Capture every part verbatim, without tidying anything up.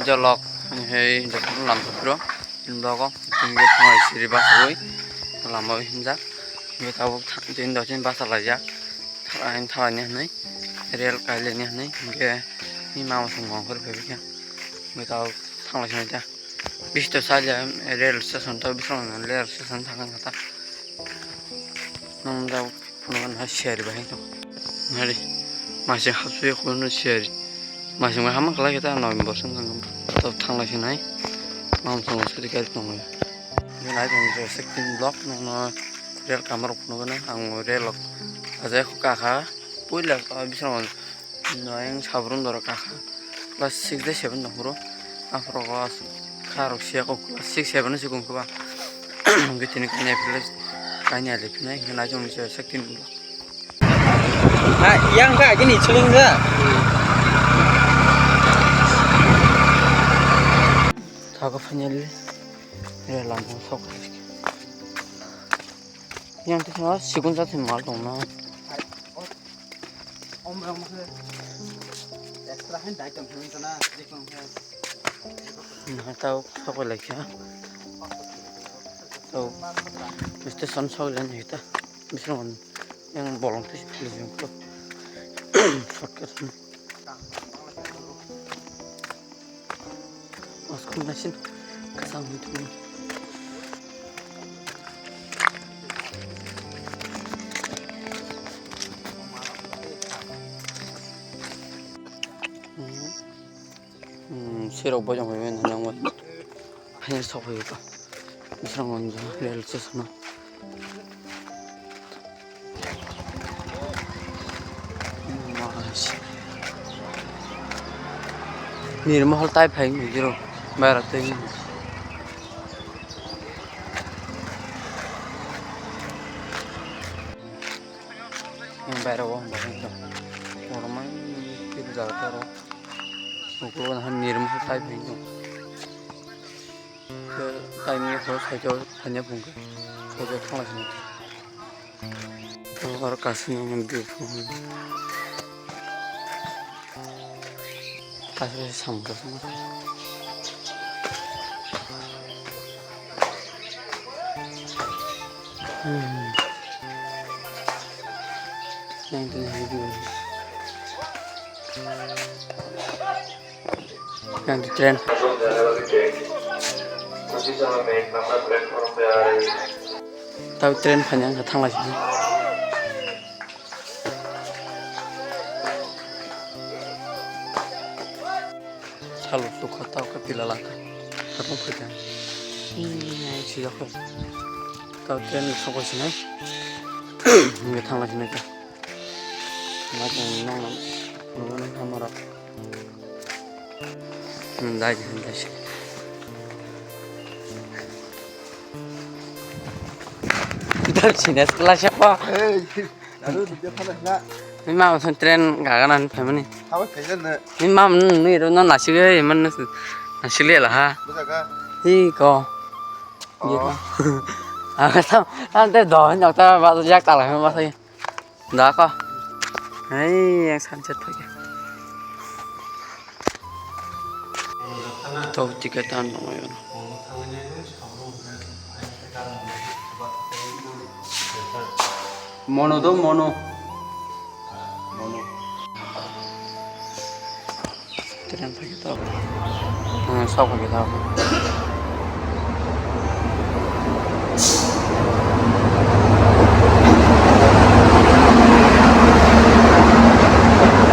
Jolok, hei, jolok lam putro, jolok, tingge thangwi siri basagwi, lama himjak, hingke tabuk tha-, tin do tin basa laijak, thalai, thalai ni hwnwi, rel kailai ni hwnwi, hingke ni mama song mangkhor phai bikha, hingke tabuk thanglai sinai ta, bisto salya, rel station to bisong rel station thangkha ta, nang jao. Phunukgo na siyari bahai tong. Nari, masing hapsui khulumno siyari. Masing bai hamang khlai khe ta November song tong. Tok thanglai sinai. Mam song sari gari tong lai. Nai tong je second block nokno rel kamar phunukgo na ang rel lok. Ajai kho kakha. Puila bisong Noyang sabrum dorok kakha. Class six de seven tong phuru. Aphuru go kha rok siya ko class six seven se kung kha ba. Hingke tini kanya village kanya le phinai hingke nai chong se sakti nung. Ha, yang ka gini chulung da. Thago finally. Re lam sok. Yang tu sikun jati mal tong na. Om rong mo khe extra hen dai tong thang tana, je kong khe. Nang tau sokoi lai kha. Tau station sok lai ni ta. Bising on yang bolong tu sipil jeng ko. Shortcut. Maskung nasin kasang hitu. Hmm, sirok bojong bai mani nang bai. Hanya sok bai ko. Bisrang on jo rel station. Nirmahal type hai ni jiro. Bayar tei. Bayar wo bahai to. Orman kiri jaga to ro. Uklo na nirmahal type hai to. Taimni horo saijo thanya phungkhe saijo thanglaisini. Oro kaisa nang di phung. Kaisa samung kaisa. Hmm. Yang tu yang tu. Yang tu train. Tau train phai yang thang lai sini. Salo sukha tau ka pila laka. Katung phai ta. Hmm, sijak phai. Tau train sokoi sinai. Nge thang lai sinai ta. Macam nang nang. Nang nang hamara. Hmm, dai, dai, dai. Dai, sini sekolah siapa? Hey. Lalu dia panas nak. Ni mama son train gaga nan phaimani. Hawa kailan na. Ni mama nui ro non nasik he man nasik le la ha. Busa ka? Hi ko. Ye ko. Aga sam ante do nyok ta ba jak ta la ma sai. Da ko. Hei yang sunset phai. To ticket an no yo. Mono do mono. Mono. Tren phai ta. Hmm, sok phai ta.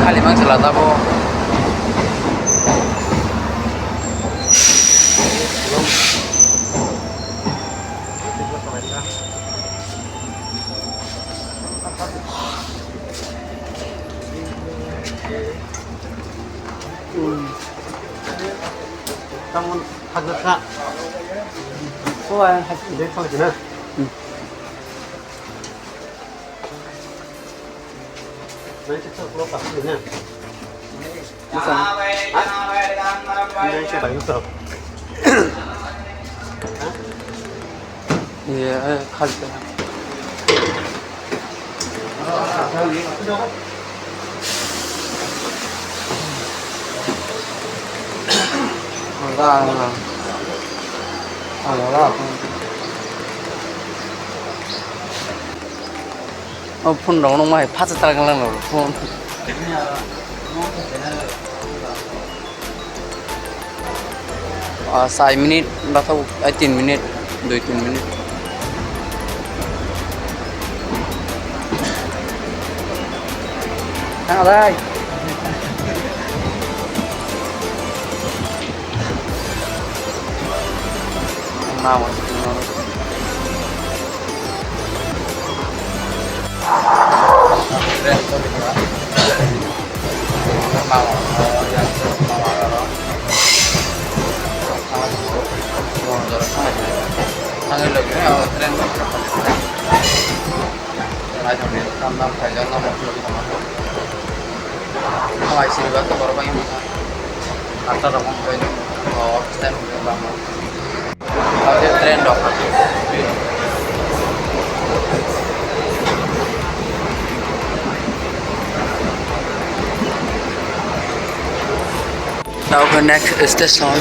Khali mang sala ta bo. Tamon hajat na. Ko ay hajat. Dek pang na. Nanti tu kalau pasti na. Bukan. Hah? Ini saya bayar tu. Hah? Iya, eh, khali. Ah, ah, ah. Oh, phone rok nang mai phatsa ta gana lo phone. Ah, sai minute, bathau, ai, tin minute, dui tin minute. Thang dai. Nawa. Naithok ni tam tam khaijak, lama phulok tongma. Hamai siriba to borok bai wngkha. Atta rok wngkha, o, stand hwnwi lama. Abo khe train rok. Abo khe next station.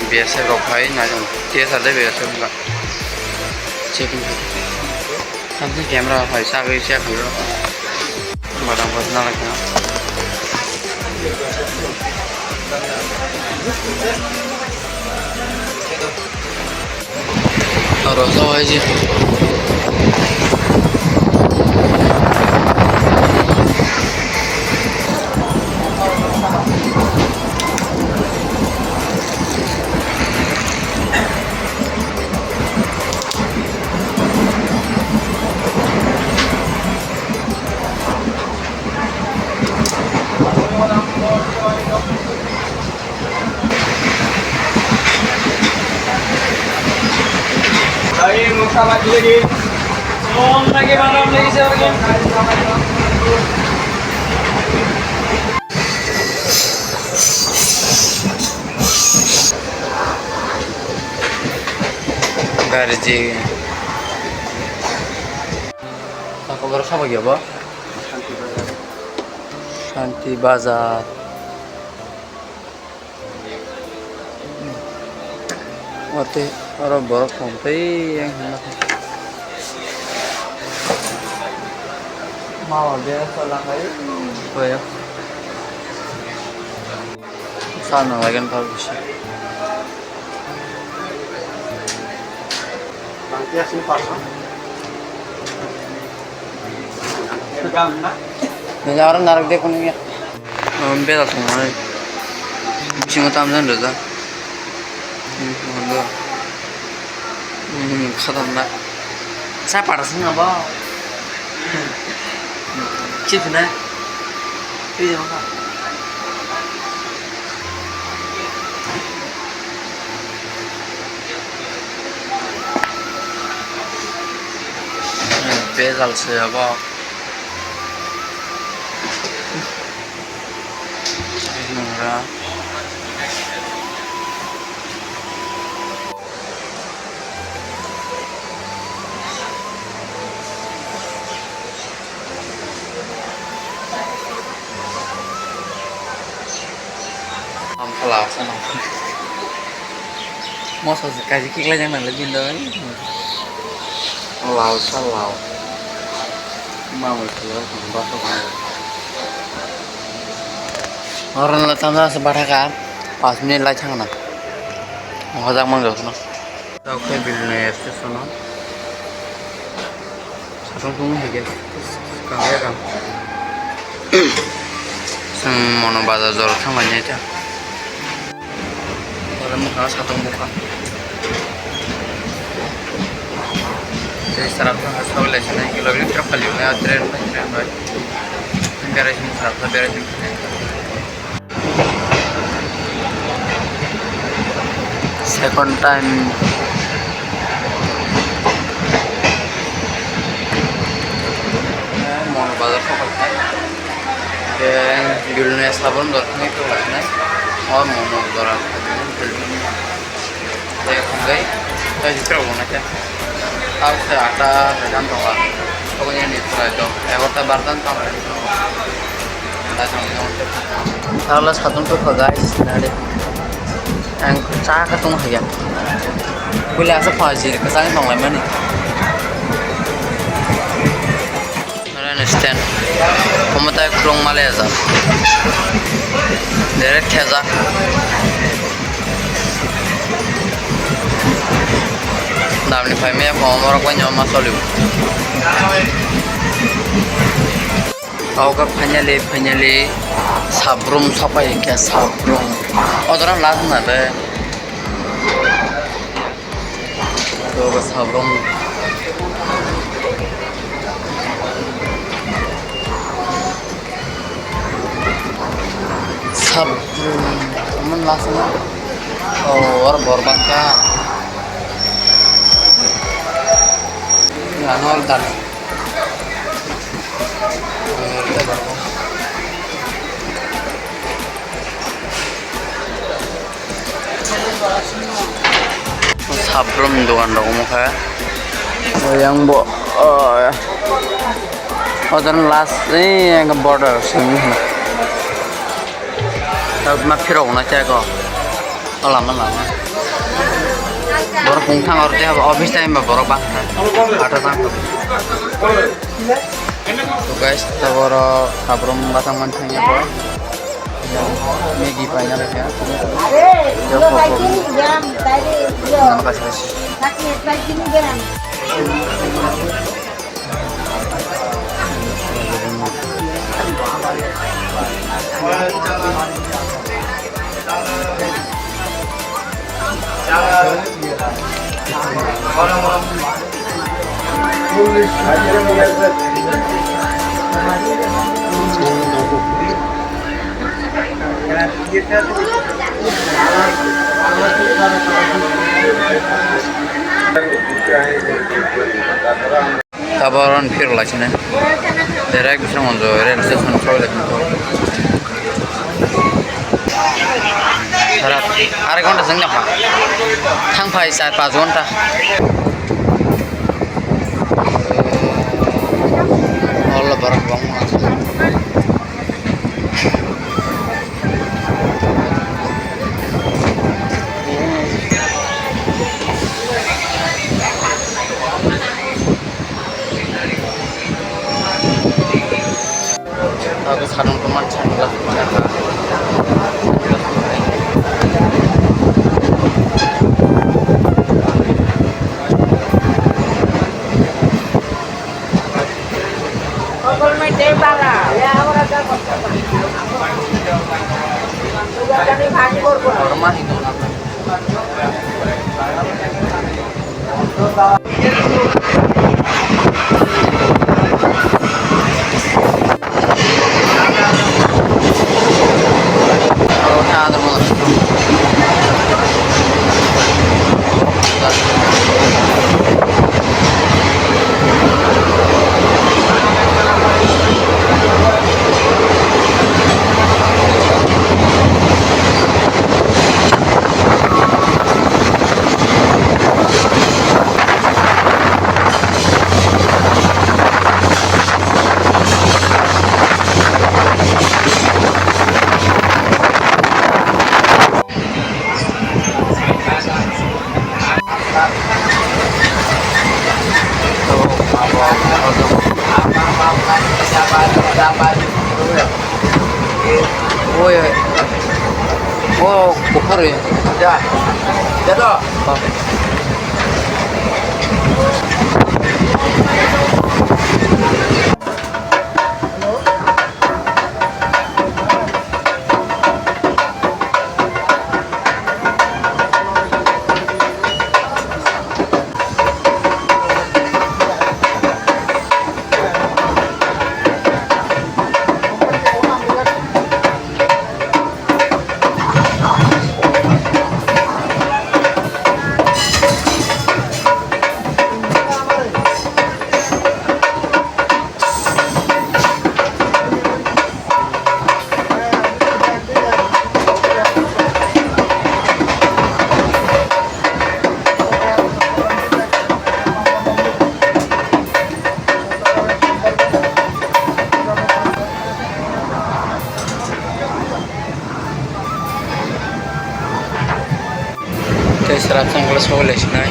B S F rok phai naijak, T S R de B S F wngkha. Checking. Samsung camera hai sagwi check khaio. Badam bojna lai kha. Aro sawai je. Garji. Tako borok sabo ya bo? Shanti Bazar. Ote oro borok tong tei yang hwnna. Mawa bera chola khai. Boyo. Sana lagen pal bisi. Nila aro narak de kono ya. Bela song ai. Bisingo tamjani rwjak. Hmm, khatarnak. Sa para sung abo. Chips na. Twi jama kha. Bejal se abo. Nungra. Ang pala sa nang. Moso se kaji kiklai jang nang le bindo. Lal sa lal. Ma mo se lal ba to. Oran la tamsa se bathaka. Pas minute lai thang na. Hojak mang jok no. Tao khe Bilnoi station o. Satung tung hai khe. Kang khe kang. Chwng mono bazar jora thang lainai ta. Oro mwkhang satung bukha. Tei sara thang khe sawi lai sinai kilo kilo trip phalio na train bai train bai. Berai sini sara berai sini. Second time. Mono bazar sokolkha. Ke Bilnoi sabon dor thani to lasinai. O mono jora. Tei hwnwi tei hikrok bo naikhe. Tabuk se atta bajan tongo. Obo ni prai to egarota barjan tong. Dai tong. Tala satung to guys, nade. Ang cha ka tong haya. Pula asa phaji ka sang tong lai mani. Stand. Omo tai kwlwng male ajak. Direct khejak. Damni phai maya komo rok bai nyama soli. Oga finally, finally, sabrum sapai khe sabrum. Odora last na de. Oga sabrum. Sabrum. Aman last na. Oh, or borbangka. Ano dan. Sabrum dogan rok omo khe. Yang bo, oh, ya. Ojan last, eh, yang border sini. Tabuk ma phirok na kya ko. O lama lama. Borok kung thang or tei office time ba borok bang thang. Ata thang. To guys, to borok sabrum batang man thang ya ko. Maggie paina lekha. Yo ko ko. Nama kasih kasih. Tabuk oro phirok lai sini. Direct bising monjo rail station soi lai sini. Sara, arai ghonta sing nang kha. Thang phai char panch ghonta. Holo borok bangma. Tabuk sadung tongma chang la. Oi, oi. Oh, bukhar ya. Ya. Ya to. Oh. Tei srap chang khe sogwi lai sinai.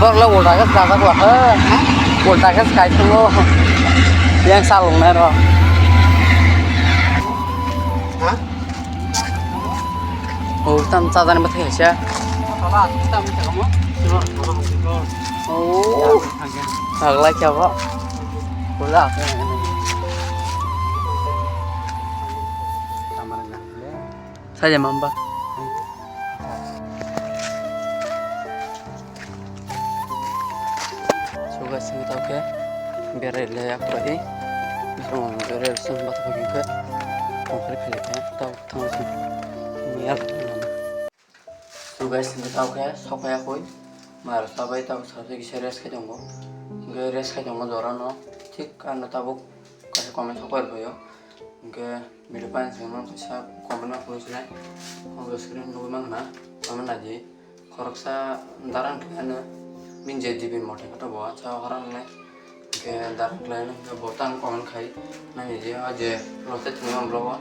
Borok le ulta khe sajak la khe. Ulta khe sky thango. Yang salung nai ro. Oh, tam chajani bwthai kaisa. Oh, paglai khe abo. Pula. Saja mamba. Suga sing tau khe berai le yak bai. Berai sing bat khe kongkhri philip khe tau. Thang si. Miya. So guys, hingke tao khe sokphai akoi. Mar sabai tao sabai kisa rest khai tongo. Hingke rest khai tongo jora no. Thik ano tabuk kaisa comment sokphai rwphaio. Hingke video paina sengno kaisa comment ma phunuksinai. Hingke screen nugui mangna. Comment naidi. Khoroksa darang khlaino. Bini je dibi mote khe to bo acha hora nangnai. Hingke dark line hingke bo tang comment khai nani je o je lote thwngma vlog o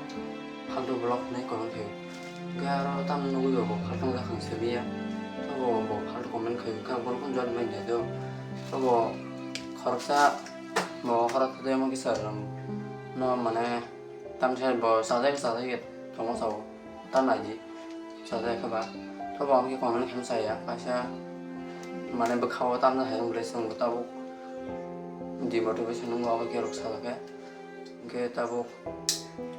faltu vlog hinwi comment khai. Hingke aro tamo nugwi bo bo faltu wngkha khang simi ya. To bo bo faltu comment khai hingke ang bono phone jwab mai de do. To bo khoroksa bo khoroksa de mo kisa no mane tamsa bo sajai sajai tongo sao. Ta naidi. Sajai khe ba. To bo ang khe comment khe saya. Kaisa mane bwkha o tamna hai wng ble chwng bo tabuk demotivation wng bo abo khe rwk sajak khe. Hingke tabuk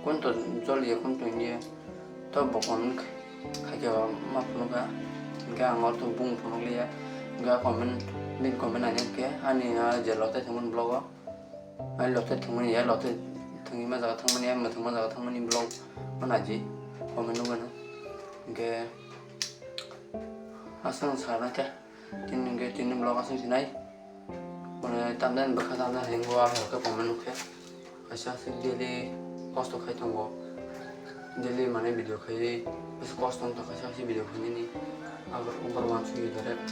kun to joliya kun to hinya. To bo comment khai khe ba ma phunuk kha. Hingke ang oro to bung phunuk liya. Hingke comment, bini comment ani hingke ani a je lote thwngmani vlog o. Ai lote thwngmani ya, lote thwngwi ma jaga thangmani ya, mwthangma jaga thangmani vlog o naidi, comment nugano. Hingke aswk sana khe, tini hingke tini vlog aswk sinai. Mane tamjani bwkha tamjani hingo, ah, hingke comment nukhe. Kaisa aswk daily kosto khai tongo. Daily mane video khaiwi, bisi kosto wngtong kaisa kaisa video khainani. Abo wngkha wansukya direct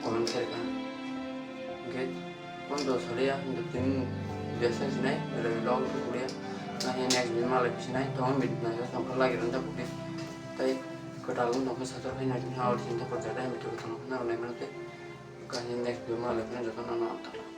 comment khairokha. Hingke bondo sariya, hingke tini biasa sinai, belai vlog khe kuliya. Nangkhe next video malai bisinai, tongmani video nangkhe tongkha lagi rwna buki. Tai kwtal wng tongkha sator hai nai, tini hao tini tongkha jata hai video tongkha nang nai mano tei. Kani next video malai bisinai joto nang nang tongkha.